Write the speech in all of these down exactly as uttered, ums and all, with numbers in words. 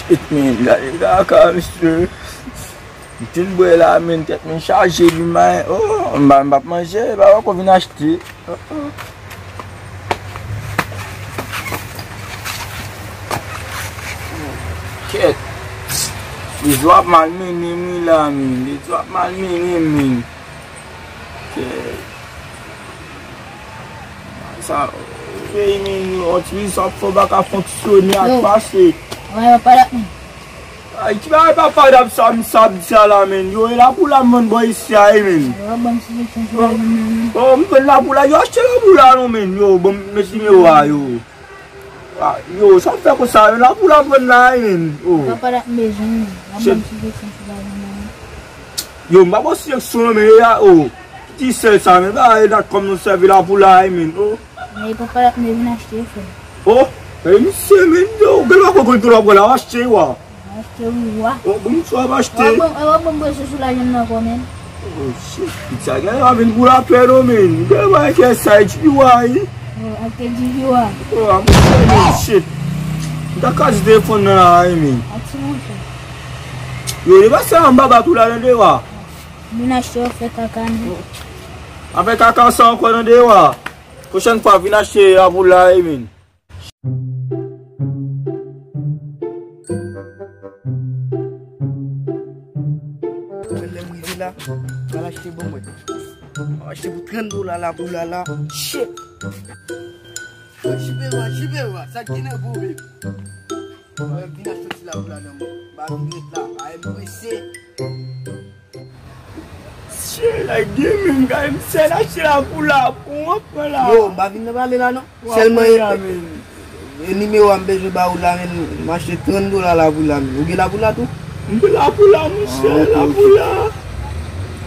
Kèt, men, gade kaka, mesye. M fin bwè la, men, tèt mwen chaje, pi may. Oh, m pa, m p ap manje, pa poko vin achte. Oh, oh. Kèt. Lezo ap malmennen m wi la, men. Lezo ap malmennen m, men. Kèt. Sa, peyi men, yon ti sa ap fè w pa ka fonksyone ak pase. Yo. Wè, yo pa la. Ay, ki bagay pa fadab sa, m sa ap di sa la, men. Yo, e lapoula m vann bò isi a, e, men. Yo, ban m ti kesyon sou lapoula, men. Bon, m vann lapoula, yo achte lapoula non, men. Yo, ban m met nimewo a, yo. Ah, yo, sa ap fè konsa, men lapoula m vann la, e, men. Oh. Papa la m bezwen, men. Ban m ti kesyon sou lapoula, men. Yo, m pa bon seleksyon non, men, e, a, oh. Ti sèl sa, men, ba, e dat kòm nou sèvi lapoula, e, men. Oh. Men papa la m vin achte, frè. Oh, e misye, men, yo, gen lwa kokoy tou la, w achte, wa. Achte wi, wa. Oh, bon, sa w ap achte. Wa bon, wa bon, bon, sou la, jen nan kò, men. Oh, shit, pit sa, gen lwa vin pou lapè, non, men. Gen lwa fè sa, e ti wa, wi. Oh, achte ti wa. Oh, a misye, men, shit. M ta ka di telefòn nan la, wi, men. Achte, monchè. Yo, li pase an baba tou la, nan de wa. Vin achte, w fè kaka, non. A fè kaka sa ankò, nan de wa. Pwochèn fwa, vin achte lapoula, wi, men. Lè m rive la, m al achte bon mwen. M al achte pou trant dola lapoula la. Shit! Jibewa, Jibewa, sa ki nan pou vin? Mwen vin achte ti lapoula nan mwen. M pa vin ret la, pa enprese. Shit, like, gen menm kay, m sèl achte lapoula pou w pran la. Yo, m pa vin nan pale la, non. Sèlman, e, e, nimewo a m bezwen ba ou la, men, m achte trant dola lapoula, men. Ou gen lapoula tou? M gen lapoula, monchè, lapoula.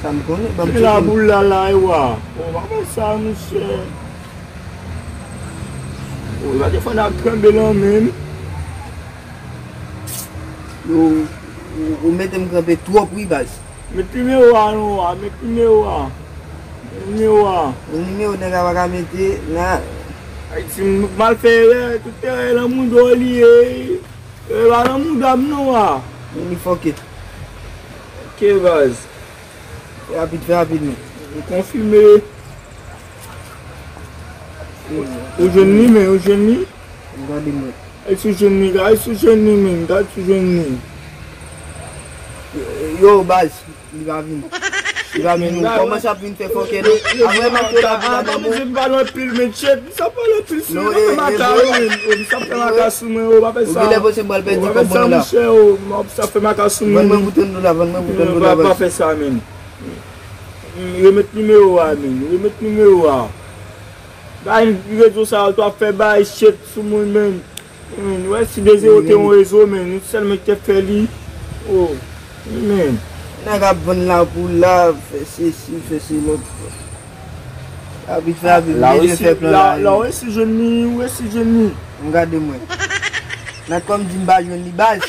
Sa m konnen, ban m tcheke. Lapoula la, e wa. Bon, pa fè sa, monchè. Ou pa te fè n ap tranble nan men m. Yo, ou, ou mete m kanpe twòp, wi, baz. Met nimewo a non, a, met nimewo a. Met nimewo a. Yon nimewo nèg la pa ka mete, nan. Ay, si m mal fè erè, tout erè nan mouda w li ye. Erè pa nan mouda m non, a. Men li fòke. Ok, baz. Fè rapid, fè rapid, men. M konfime. Ou jwenn li, men, ou jwenn li? M gade, men. Èske ou jwenn li, gade si w jwenn li, men, gade si w jwenn li. Yo, baz, li pa vini. Li pa vini. Ou kòmanse ap vin fè fòkè, non? Apre m ap fè la pou la, men, bon. M pale anpil, men, shit, m sa pale anpil sou mwen, m ap fè makak, men, m sa fè makak sou mwen, yo, pa fè sa. Ou genlè panse m pral pèdi kòb mwen la. Monchè, yo, m sa fè makak sou mwen. Vann mwen pou trant dola, vann mwen pou trant dola, baz. Pa fè sa, men. Remet nimewo a, men. Remet nimewo a. Bay rezo sa yo, t ap fè bay shit sou moun, men. Men, wè si de zewo te yon rezo, men. Nou sèlman ki te fè li. Oh, men. Nèg ap vann la pou la, fè sesi, fè sela. Abit fè abit, bezwen fè plan la. La, ou resi jwenn li, ou resi jwenn li. M gade mwen. Nan kòm di m pa jwenn li, baz.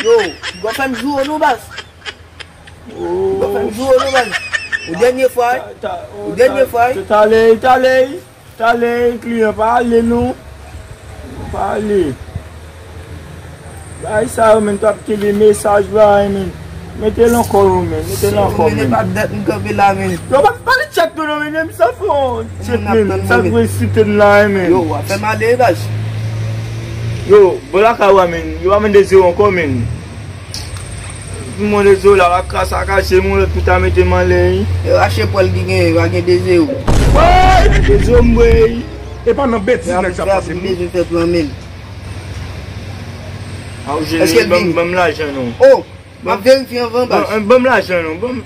Yo, ou fè m joure non, baz. Ou pa fè m joure non, baz. Ou dènye fwa, wi. Ou dènye fwa, wi. Talè, talè, talè, kliyan, pa ale non. Pa ale. Bay sa yo, men, t ap kenbe mesaj la, men. Mete l ankò, yo, men. Mete l ankò, men. Mete pa dat m kanpe la, men. Yo, pa pale tchèk nou non, men. M sa fè yon tchèk, men. Sa vre site n la, men. Yo, w ap fè m ale, baz. Yo, bon lakay ou a, men. Yo pa mande zewo ankò, men. Pou mwen de zewo la, la kras sakaje, mwen lòt pou ta mete m anlè, wi. E rache pwèl ki genyen, pa gen de zewo. Woy! De zewo m bwè, wi. E pa nan betiz nèg sa pase m. Bezwen fè plan, men. A, ou jwenn li, ban m lajan non. Oh, m ap verifye anvan, baz. Ban m lajan non, ban m.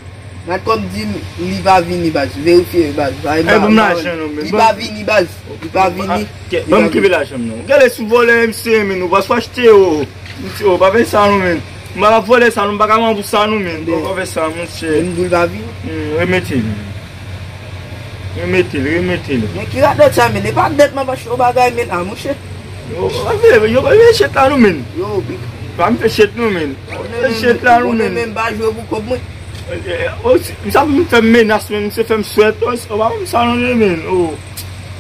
Nan kòm di m, li pa vini, baz. Verifye, baz. Ban m lajan non, men. Li pa vini, baz. Li pa vini. Ban m kenbe lajan m non. Gade sou vòlè, mesye, men, ou pa sou achte yo. Misye, ou pa fè sa non, men. M pa ka vòlè sa non, m pa ka manm pou sa non, men. Ou pa fè sa, monchè. Menm doul pa vini. Hmm, remete l. Remete l, remete l. Men ki radòt sa, men? E pa dèt m ap achte yon bagay, men, a, monchè. Yo, pa fè, yo, pa fè shit la non, men. Yo, big. Pa m fè shit non, men. Pa m fè shit la non, men. Konnen menm pa jwe pou kòb mwen. Eh, eh, oh, si, m sa pou m fè m menas, men, misye fè m swèt, oh, oh, pa m sa non, men, oh.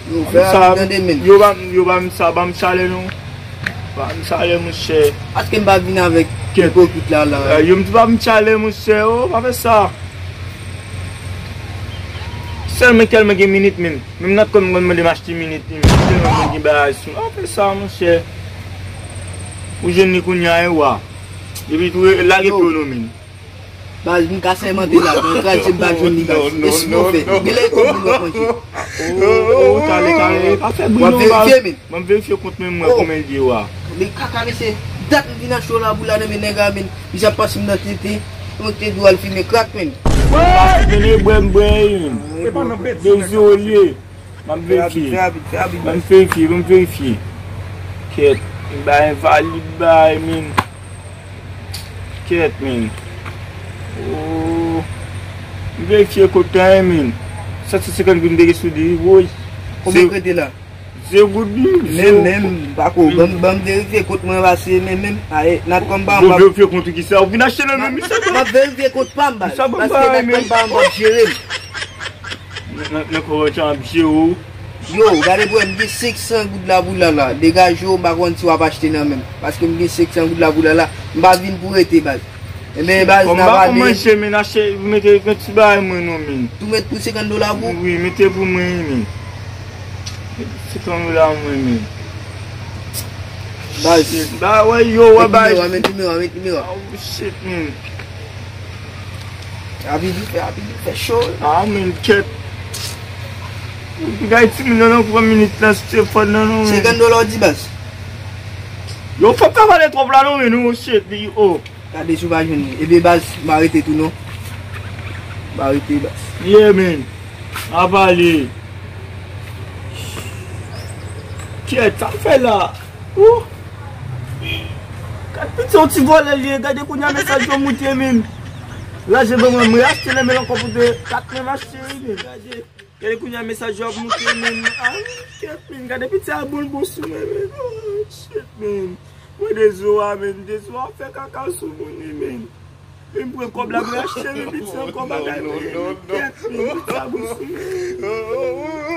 Yo, fè rapid tande, men. Yo, ba m, yo, ba m sa, ba m chalè non. Pa m chale, monchè. Paske m pa vin avèk ipokrit la, la. Yo, m di pa m chale, monchè, o, pa fè sa. Sèlman tèlman gen minit, men. Menm nan kòm mwen mande m achte minit, men. Tèlman mwen gen bagay sou. Pa fè sa, monchè. Ou jwenn li kounye a, e wa. Epi tou, lage pye w non, men. Baz, m ka sèmante la, mwen kraze m pa jwenn li, baz. E si mwen fè? Gen lè e kòb moun w ap manje. O, o, o, talè, talè. Pa fè bri non, baz. W ap verifye, men. Ban m verifye kont mwen, mwen, konbyen l ye, wa. Men kaka, mesye, dat m vin achte w la pou la, nan men nèg la, men. Misye ap pase m nan tete, mwen te di w al fimen krak, men. Baz, men e bwè m bwè, men. Dezole. M ap verifye. Fè rapid, fè rapid, fè rapid, baz. Ban m verifye, ban m verifye. Kèt, m bay envalid, bay, men. Kèt, men. O. M verifye kòb la, men. Sèt san senkant goud m te gen sou li, woy. Konbyen k rete la? Ze goud, men. Men, men, m pa ko. Ban m, ban m verifye kòb mwen pase, men, men. Aye, nat kòm pa m. Bon, verifye kont ki sa? Ou vin achte nan men misye, m ap verifye kòb pa m, baz. Paske nat kòm pa m, m ap jere l. Nan, nan, nan kòb an ap jere w. Yo, gade pou wè, m gen senk san goud la pou la la. Degaje w, m pa konn si w ap achte nan men m. Paske m gen senk san goud la pou la la. M pa vin pou rete, baz. Ebyen, baz, n ap ale. Manje, men, achte, mete, mete ti bagay mwen non, men. Tou met pou senkant dola pou? Wi, mete pou mwen, men. Mete senkant dola mwen, men. Baz. Shit, ba, wè, yo, wè, baz. Met nimewo a, met nimewo a, met nimewo a. Oh, shit, men. Rapid, fè rapid, fè cho. Ah, men, kèt. Gade ti moun nan, nan pran minit lan, se fò nan, non, men. Senkant dola w di, baz. Yo, fòk pa pale twòp la, non, men, non, shit, li, oh. Gade si w pa jwenn li. Ebyen, baz, m arete tou, non. M arete, baz. Yeah, man. A pale. Kèt, sa m fè la? Ouh. Gade piti yon ti vòlè li ye, gade kounye a mesaj yo moute, men. Laje ban mwen, mwen achte nan men l ankò pou de kat men m achte, men. Gade. Gade kounye a mesaj yo ap moute, men. Ah, kèt, men. Gade piti a bon bon sou mwen, men. Oh, shit, men. Mwen dezo a, men. Dezo a fè kaka sou moun, men. Vin pran kòb la, mwen achte, men, piti ankò bagay, men. Kèt, men. Piti a bon sou mwen.